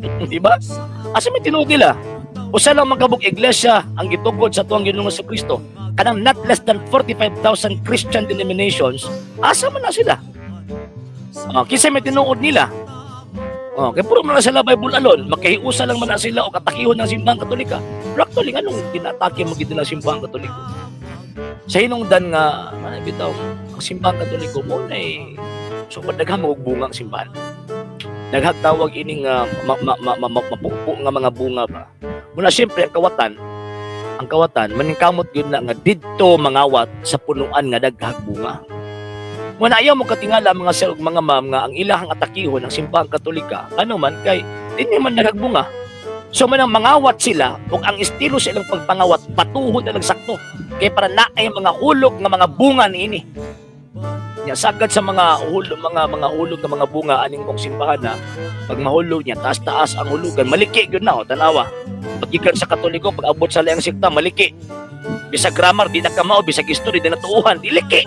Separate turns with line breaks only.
Di ba? Asa may tinuod nila? Usa lang man kabuk iglesia ang gitukod sa atuang Ginoong Kristo. Kanang not less than 45,000 Christian denominations, asa man na sila? Oh, kinsa may tinuod nila? Oh, kay puro man na sila Bible alone, makahiusa lang man na sila o katakihon ng Simbahang Katolika. Pero actually, anong ginatake mo gid nila Simbahang Katoliko? Sa hinungdan nga, ano bitaw, ang Simbahang Katoliko mo na eh, so daghang mga bunga ang simbahan. Daghang tawag ining mapupo nga mga bunga ba. Muna siyempre ang kawatan maningkamot gyud na nga didto mangawat sa punuan nga daghang bunga. Muna ayaw mo katingala, mga sir ug mga ma'am, nga ang ilahang atakihon ang Simbahang Katolika, ano man kay dinhi man daghang bunga. So manang mangawat sila ug ang estilo sa ilang pagpangawat patuhod na lang sakto. Kay para naay mga hulog nga mga bunga niini. Nya sagad sa mga hulog, mga hulog nga mga bunga aning mong simbahan na pag mahulog niya, taas-taas ang hulugan, maliki gyud na, oh, tanawa. Paggikan sa Katoliko, pag abot sa laing sekta, maliki. Bisag grammar di na kamao, bisag history di na tuuhan, diliki.